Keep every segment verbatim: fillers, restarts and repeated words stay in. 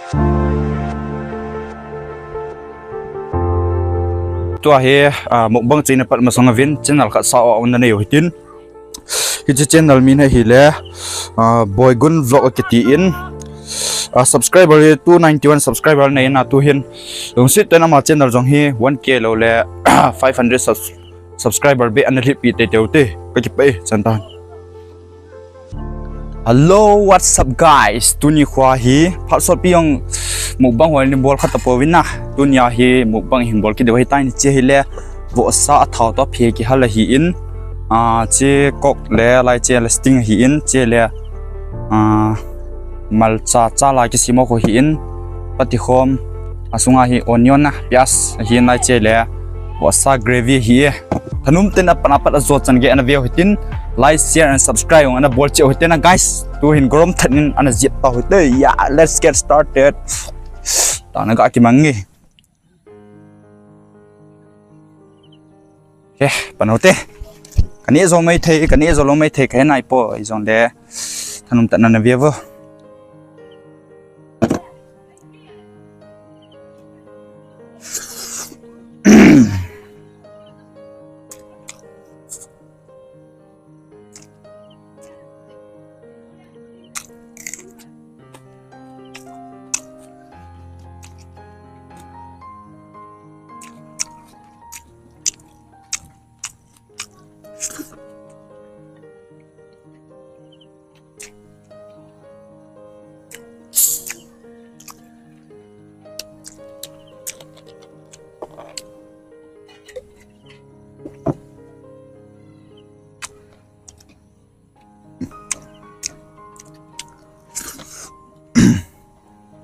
Tua hi, ah, mukbang cheina pat masang uvin channel khat sa a um na nei u hitin. Hiche channel min hi le, ah, Boigun Vlog akiti in. Ah, subscriber hi two ninety-one subscriber nei na tu hin. Lungset tah in ama channel jong hi one K lou le five hundred subs-, subscriber beh ana lhit pi teitei u te. Ka kipah e, chan tan. Hello, what's up guys? Tuni kho hi phat sot pi jong mukbang hol ni bol kha ta pouvin na. Tuni a hi mukbang hin bol kit diu ahi tai, hiche hi le vohsa a thao toh phe kihal ahi in. Ah, hiche Coke le lai hiche le Sting ahi in, hiche le, ah, malcha cha la kisem ho ahi in. Pati khom, asunga hi onion na, piaz ahi in, lai hiche le vohsa gravy ahi e. Thanom tah in apat apat a jo chan gei ana veu hitin, like, share and subscribe jong ana bol cheh u hitin na guys. Tu hin gorom tah in ana jep tau hite. Yeah, let's get started. Tana ga kimang nge. Okay, pan u te. Ka neh jo maithei, ka neh jo lou maithei, ka he nai poi, ijong le. Thanom tah in ana veu vo.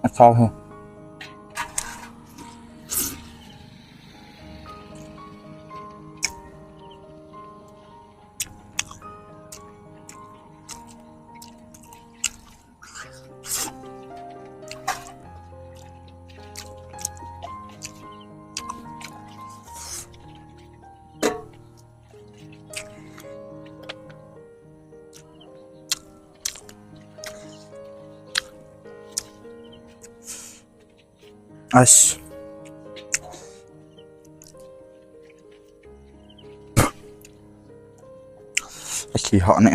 Asao ho. Ais. Ais, ki hot ne.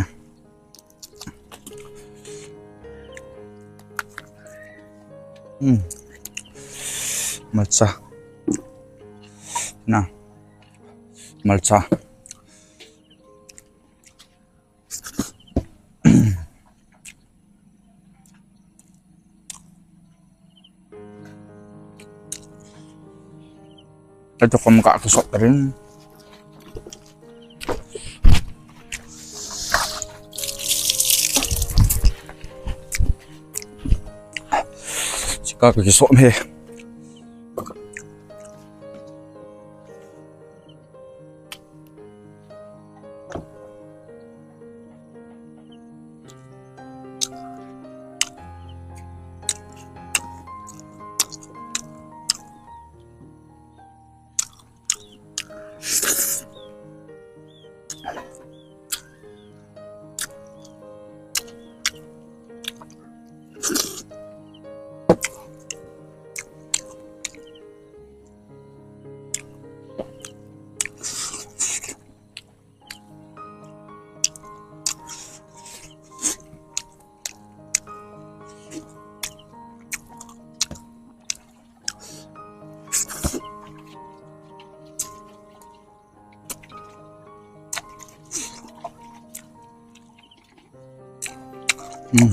Hmm. Malcha. Na. Malcha. Ito ko makakasok rin. Sika kakisok me. Mm.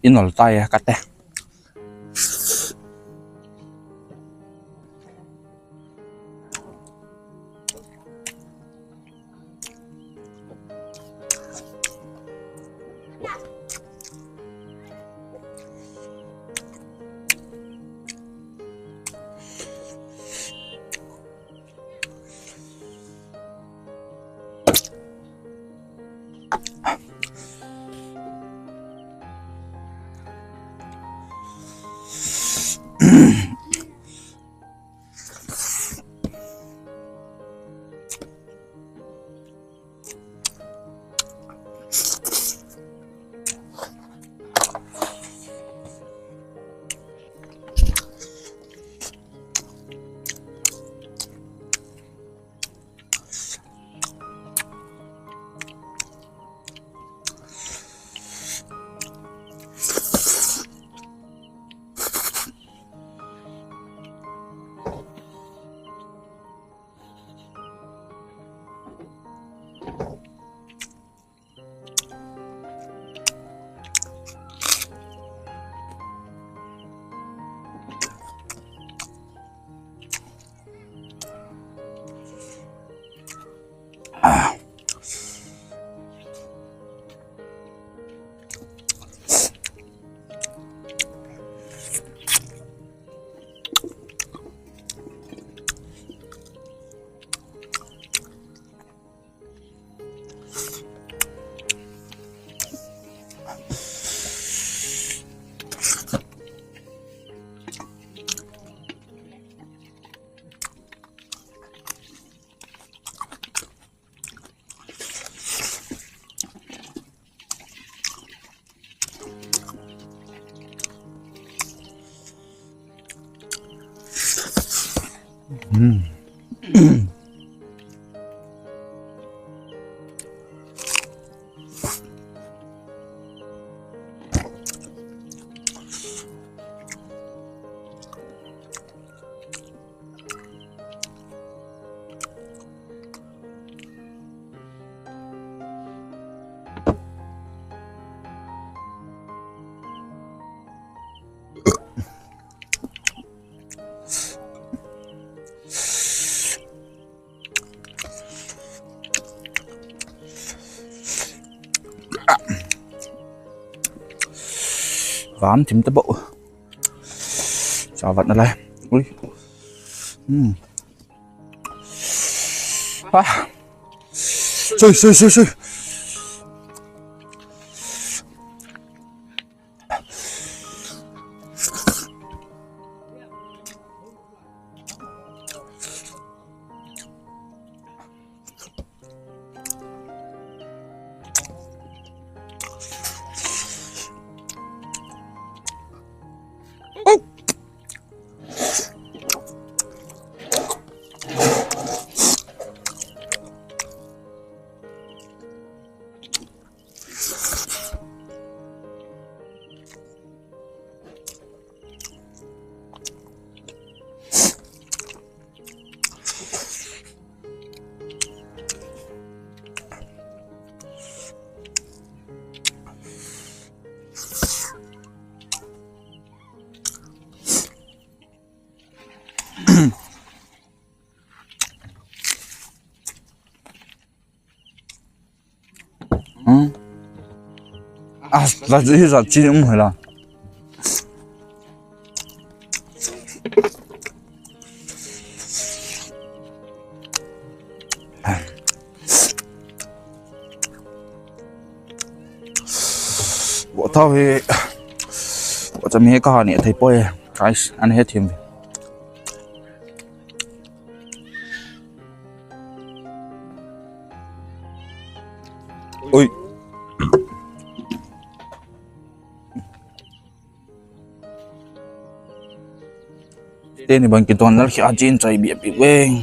Inol tai kate. Vam thim ta bou. Cha vat na lai. Ui. Hmm. Ah. Sui, sui, sui, sui. Hmm. Ah, la ji, la ji, um, la. Bo thau hi, bo cham hi ka ha ni thei poi, guys, an he thim. Ui. Teni bang kidon lal khi ajin chai bi api weng.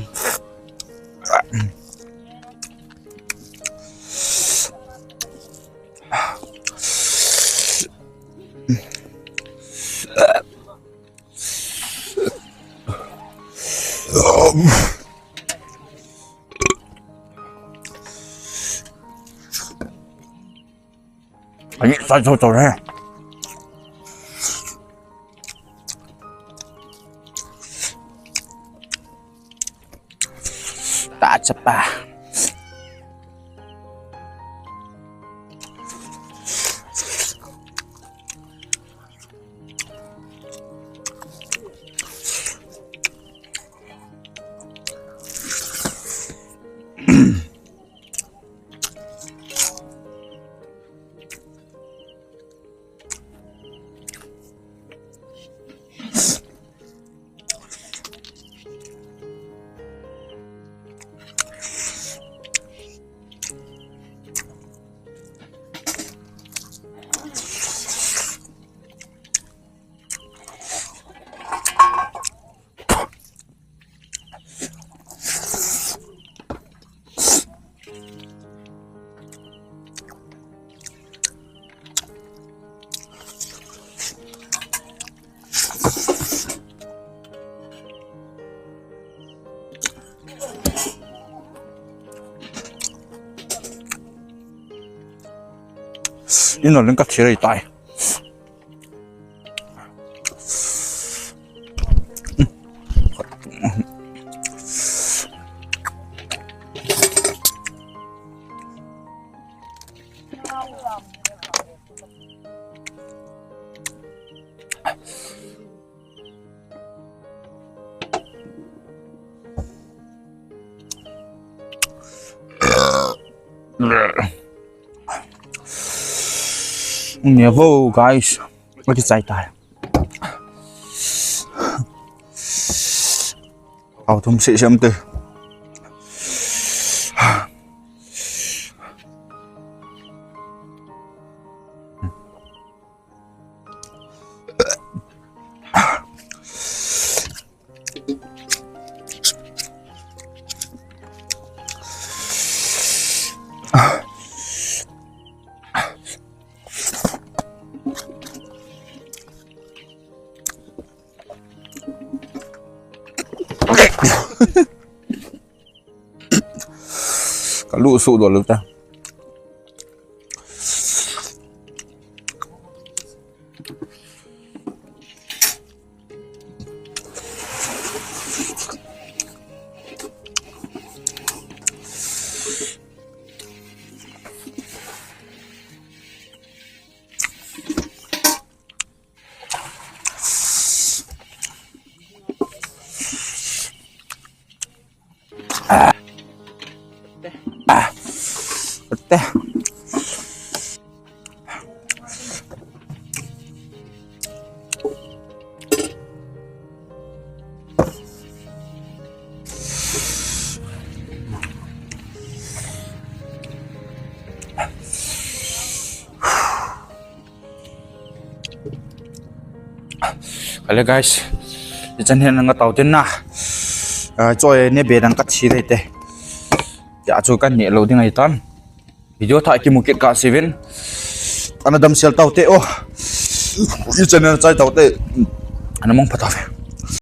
Ani sa cho cho ne. Ta chapa. Ina len ka thirei tai. Nevo, guys. Akichai tai. Au thum se sem te. Ka lu su do lu ta. Ah. Ah. Te. Kale guys, ichan hin nga tau tin na. Ah, choi ne be dang ka thi dei te. Ya chu kan ne lo ding ai tan. Video tha kimu kit ka seven. Ana dam sel tau te o. Ichan na chai tau te. Ana mong pha tau ve.